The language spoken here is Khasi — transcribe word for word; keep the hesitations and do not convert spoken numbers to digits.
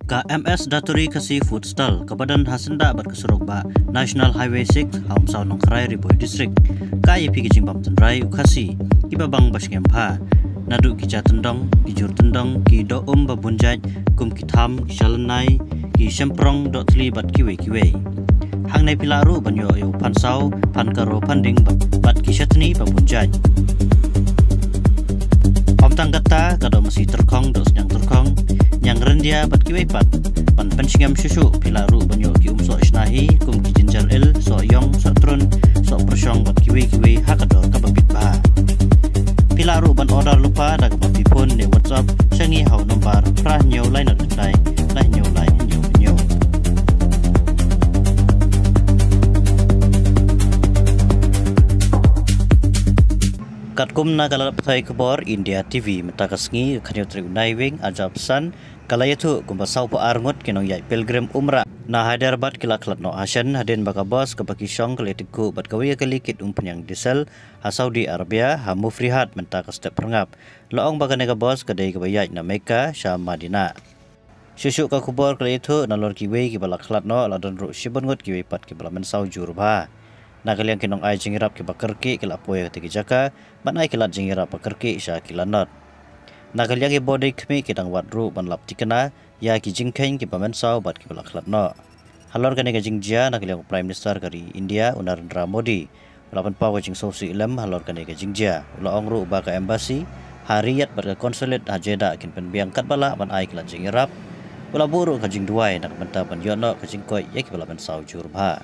Ka M S Daturi Khasi Food Stall, kaba don ha syndah bad ka surok ba National Highway six, ha Umsaw Nongkharai, Ri Bhoi District, ka ai ïa phi ka jingbam tynrai u Khasi, kiba bang ba sngem bha. Naduh ki ja tyndong, ki jur tyndong, ki doh um ba bun jait, kum ki tham, ki shalynai, ki shemprong, doh thli bad kiwei kiwei. Hangne phi lah ruh ban ïoh ïa u phan saw, phan karo, phan ding bad, bad ki shatni ba bun jait. Ym tang katta, ka doh masi tyrkhong, doh sniang tyrkhong, ñiang ryndia bad kiwei pat. Ban pynsngem shuh shuh, phi lah ruh ban ïoh ki um soh shna hi, kum ki ginger ale, soh ïong, soh trun, soh pyrshong bad kiwei kiwei ha ka dor kaba bit bha. Phi lah ruh ban order lypa da kaba phi phone ne WhatsApp sha ngi ha u nombar phra hynñiew lai nod khyndai, lai hynñiew lai hynñiew hynñiew. Katkum na ka lad pathai khubor India T V, mynta ka sngi ka khathynñiew tarik u Naiwieng arhajar arphew san, ka la ïathuh kumba sawphew ar ngut ki nongïaid pilgrim Umrah na Hyderabad ki la khlad noh ha shen hadien ba ka bos kaba ki shong ka la ïatyngkhuh bad kawei ka kali kit umphniang diesel ha Saudi Arabia, ha Mufrihat, mynta ka step phyrngap. La ong ba kane ka bos ka dei kaba ïaid na Mecca sha Madinah. Shuh shuh ka khubor ka la ïathuh, nalor kiwei kiba la khlad noh, la don ruh shibun ngut kiwei pat kiba la mynsaw jur bha. Na ka liang ki nongai jingïarap kiba kyrkieh ki la poi ha kata ki jaka ban ai ki lad jingïarap ba kyrkieh sha ki lanot. Na ka liang ki bor dei khmih ki dang wad ruh ban lap thikna ïa ki jingkheiñ kiba mynsaw bad kiba la khlad noh. Halor kane ka jingjia, na ka liang u Prime Minister ka ri India, u Narendra Modi, u la pynpaw ka jingsngewsih lem halor kane ka jingjia. U la ong ruh ba ka embassy ha Riyadh bad ka consulate ha Jeddah kin pynbiang katba lah ban ai ki lad jingïarap. U la buh ruh ka jingduwai na ka bynta ban ïoh noh ka jingkoit ïa kiba la mynsaw jur bha.